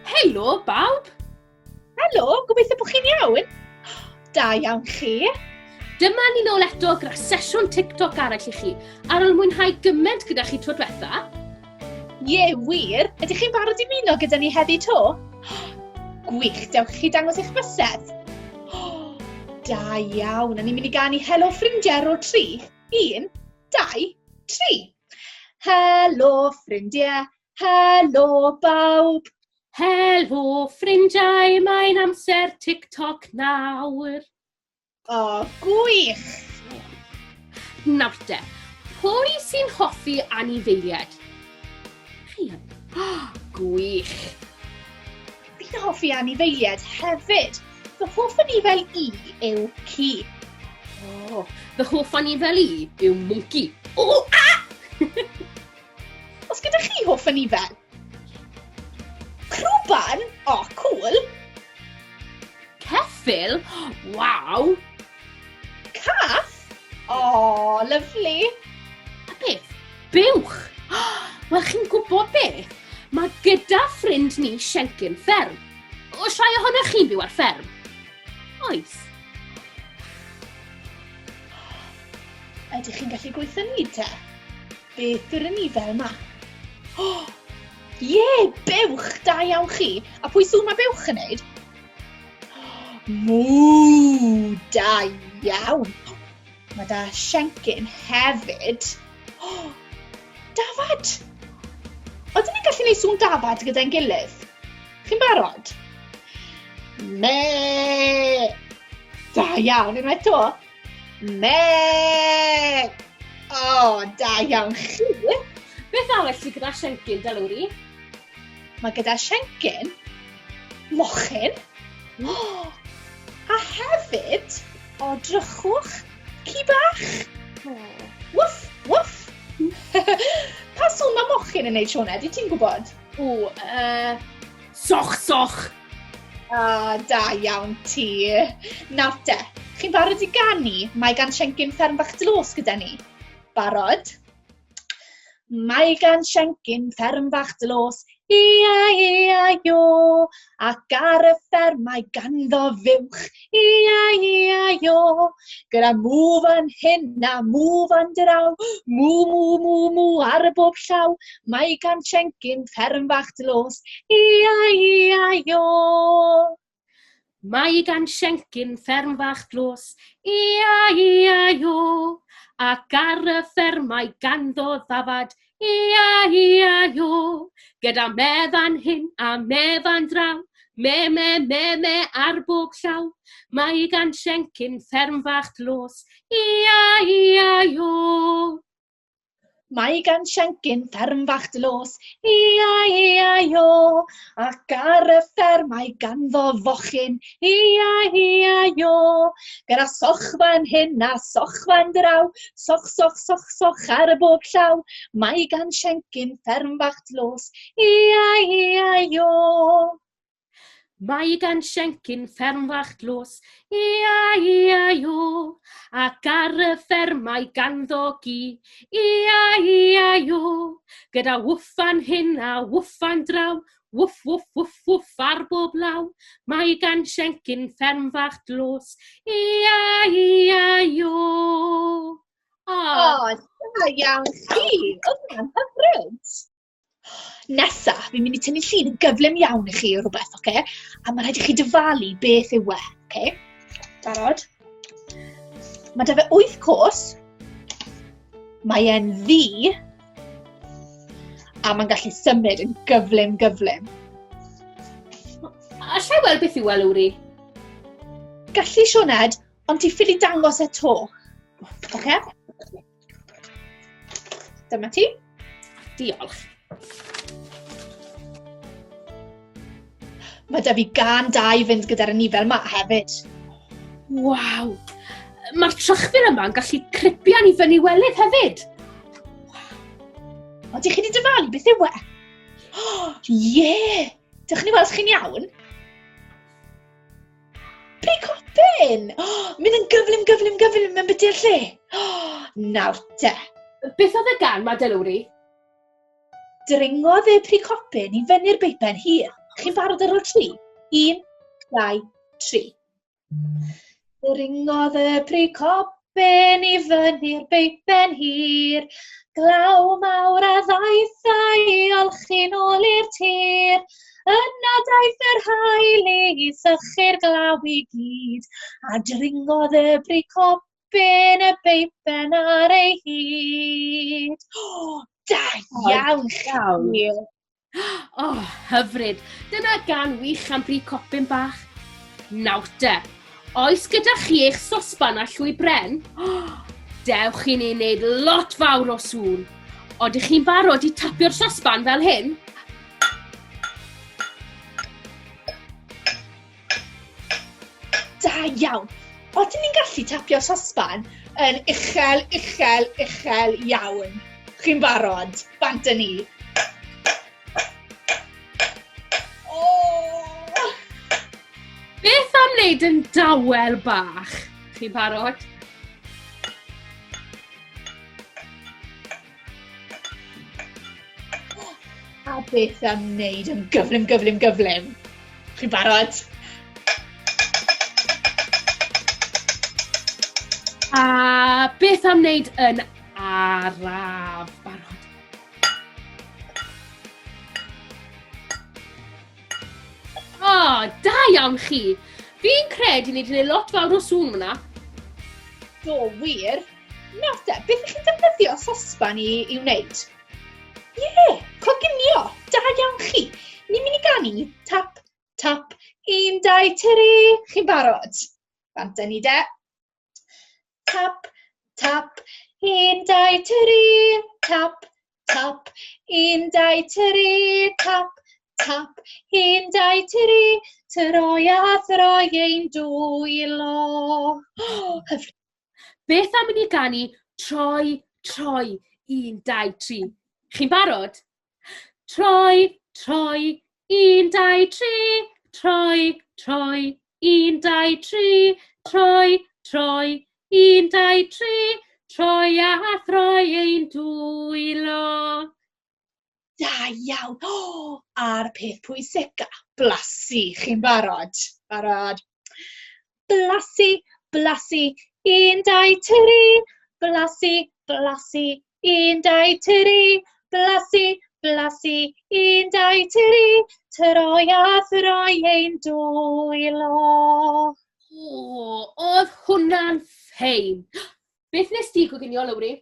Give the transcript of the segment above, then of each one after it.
Helo, bawb! Helo, gobeithio bod chi'n iawn. Da iawn chi. Dyma ni nôl eto gyda sesiwn TikTok arall i chi, ar ôl mwynhau gymaint gyda chi tro diwetha. Ie, wir. Ydych chi'n barod i muno gyda ni heddi to? Gwych, dewch chi dangos eich bysedd. Da iawn, a ni'n mynd i ganu Helo Ffrindiau ar ôl 3, 1, 2, 3. Helo ffrindiau, Helo bawb! Helo ffrindiau, mae'n amser TikTok nawr. O, oh, gwych! Nawr te, pwy sy'n hoffi anifeiliaid? Chi? Oh, gwych! Fi'n hoffi anifeiliaid hefyd. Fy hoff anifail i yw ci. O, oh, fy hoff anifail i yw mwnci. O, oh, ah! Os gyda chi hoff anifail? Crwban? O, oh, cool! Ceffyl? Waw! Cath? O, oh, lyflu! A beth? Buwch! Wel, chi'n gwybod beth? Mae gyda ffrind ni Siencyn fferm. Oes rhai ohonoch chi'n byw ar fferm? Oes. Ydych chi'n gallu gweithio ni te? Beth yw'r anifail yma? Oh, ie, yeah, buwch! Da iawn chi. A pwy sŵn mae buwch yn neud? Mŵ! Da iawn. Mae da Siencyn hefyd. Oh, dafad! Oedden ni'n gallu gwneud sŵn dafad gyda'n gilydd? Chi'n barod? Me! Da iawn, unwaith to. Me! O, oh, da iawn chi. Beth arall sydd gyda Siencyn, da Lowri? Mae gyda Siencyn mochyn. Oh, a hefyd, o drychwch, ci bach. Oh. Woof, woof. pa sŵn mae mochyn yn neud, Sioned? I ti'n gwybod? O, soch, soch. Ah, da iawn ti. Nawr te, chi'n barod i ganu? Mae gan Siencyn fferm bach dlos gyda ni. Barod? Mae gan Siencyn fferm bach dlos, ia-ia-io, ac ar y fferm mae ganddo fuwch, ia-ia-io, gyda mw fan hyn a mw fan draw, mw, mw, mw, mw ar y bob llaw, mae gan Siencyn fferm fach dlos, ia-ia-io. Mae gan Siencyn fferm fach dlos, ia-ia-io, ac ar y fferm mae ganddo ddafad, ia-ia-io, gyda me fan hyn a me fan draw, me, me, me, me ar bob llaw, mae gan Siencyn fferm fach dlos, ia-ia-io. Mae gan Siencyn fferm fach dlos, ia-ia-io, ac ar y fferm mae ganddo fochyn, ia-ia-io, gyda soch fan hyn a soch fan draw, soch, soch, soch, soch ar y bob llaw, mae gan Siencyn fferm fach dlos, ia-ia-io. Mae gan Siencyn fferm fach dlos, ia-ia-io, ac ar y fferm mae ganddo gi, ia-ia-io, gyda wffan hyn a wffan draw, wff, wff, wff, wff ar bob law, mae gan Siencyn fferm fach dlos, ia-ia-io. O, oh, da iawn chi! Oedd hwnna'n hyfryd! Nesa, fi'n mynd i tynnu llun yn gyflym iawn i chi o rhywbeth, oce? Okay? A mae'n rhaid i chi dyfalu beth yw e, oce? Okay? Barod? Mae da fe 8 cos. Mae e'n ddu. A mae'n gallu symud yn gyflym, gyflym. Alla i weld beth yw e, Lowri? Gallu, Sioned, ond ti ffili dangos e to. Oce? Okay? Dyma ti. Diolch. Mae da fi gan da i fynd gyda'r anifail ma hefyd. Waw! Mae'r trychfil yma'n gallu cripian i fyny welydd hefyd. O, dych chi wedi dyfalu beth yw e? Oh, ie! Dych chi'n weld chi'n iawn? Pry-copyn! Oh, mynd yn gyflym, gyflym, gyflym yn byty'r lle. Oh, nawr te. Beth oedd y gan ma, Delwri? Dringodd e pry-copyn i fyny'r beipen hir. Chi'n barod ar ôl tri? Un, dau, tri. Dringodd y pry copyn i fyny'r beipen hir, glaw mawr a ddaeth a'i olchi'n ôl i'r tir. Yna daeth yr haul i sychu'r glaw i gyd, a dringodd y pry copyn y beipen ar ei hyd. O, da iawn chi! O, oh, hyfryd. Dyna gân wych am bry copyn bach. Nawr te, oes gyda chi eich sosban a llwy bren? Oh, dewch i ni wneud lot fawr o sŵn. Odych chi'n barod i tapio'r sosban fel hyn? Da iawn. Odyn ni'n gallu tapio'r sosban yn uchel, uchel, uchel iawn. Chi'n barod? Bant â ni. Oh! Beth am wneud yn dawel bach? Chi'n barod? A beth am wneud yn gyflym, gyflym, gyflym? Chi'n barod? A beth am wneud yn araf? Barod? O, oh, da iawn chi! Fi'n credu ni wedi gwneud lot fawr o sŵn fyna. Do, wir. Nawr te, beth ych chi'n defnyddio sosban i wneud? Ie, yeah, coginio! Da iawn chi! Ni'n mynd i ganu tap, tap, un, dau, tri. Chi'n barod? Bant â ni de. Tap, tap, un, dau, tri. Tap, tap, un, dau, tri. Tap, tap, un, dau, tri. Troi a throi ein dwylo. Oh, hyfryd. Beth am i ni ganu troi, troi, un, dau, tri. Chi'n barod? Troi, troi, un, dau, tri. Troi, troi, un, dau, tri. Troi, troi, un, dau, tri. Troi a throi ein dwylo. Da iawn. Oh, a'r peth pwysica, blasu. Chi'n barod? Barod. Blasu, blasu, un, dau, tri. Blasu, blasu, un, dau, tri. Blasu, blasu, un, dau, tri. Troi a throi ein dwylo. O, oedd hwnna'n ffein. Beth nes ti goginio, Lowri?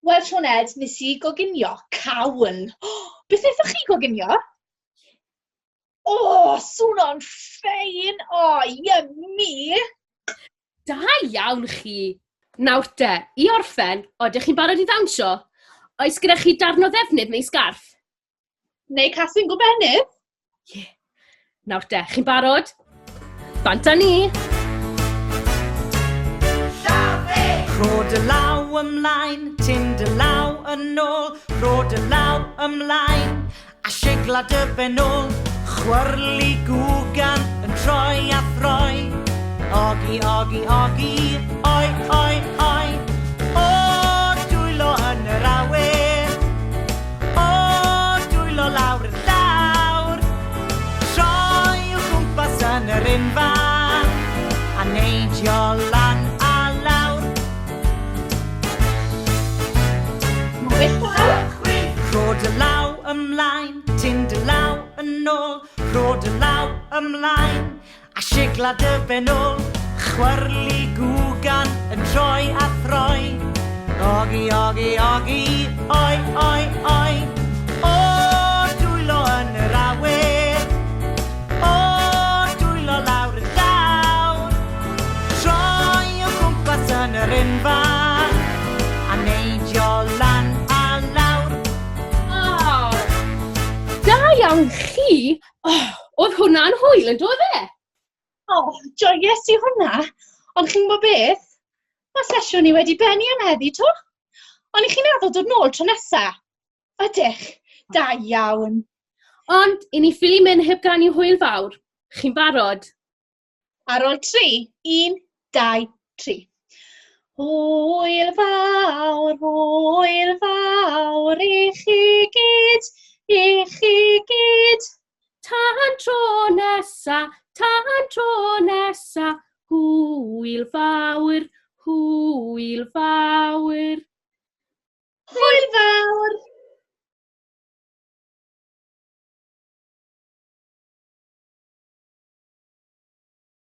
Wel, Sioned, nes i goginio cawl. Oh, beth wnaethoch chi goginio? O, oh, swnio'n ffein! O, oh, yummy! Da iawn chi! Nawr te, i orffen, odych chi'n barod i ddawnsio? Oes gyda chi darn o ddefnydd neu sgarff? Neu casyn gobenydd? Ie. Yeah. Nawr te, chi'n barod? Bant â ni! Rho dy law ymlaen, tyn dy law yn ôl, rho dy law ymlaen, a sigla dy ben ôl. Chwyrlu gwgan yn troi a throi, ogi, ogi, ogi, oi, oi, oi. O, dwylo yn yr awyr, o, dwylo lawr i'r llawr, troi o gwmpas yn yr unfan, a neidio lan a lawr. Rho dy law ymlaen, tyn dy law yn ôl, rho dy law ymlaen, a sigla dy ben ôl. Chwyrlu gwgan yn troi a throi, ogi, ogi, ogi, oi, oi, oi. O, dwylo yn yr awyr, o, dwylo lawr y llawr, troi o gwmpas yn yr unfan, a neidio lan a lawr. Oh, da iawn chi! Oh, oedd hwnna'n hwyl yn dod e? O, oh, joies i hwnna. Ond chi'n gwybod beth? Mae sesiwn ni wedi bennu am heddi, to. Ond i chi'n addo dod nôl tro nesa? Ydych. Da iawn. Ond, i ni ffili mynd heb ganu hwyl fawr. Chi'n barod? Ar ôl tri. Un, dau, tri. Hwyl fawr, hwyl fawr i chi gyd, i chi gyd. Tan tro nesa, tan tro nesa, hwyl fawr, hwyl fawr.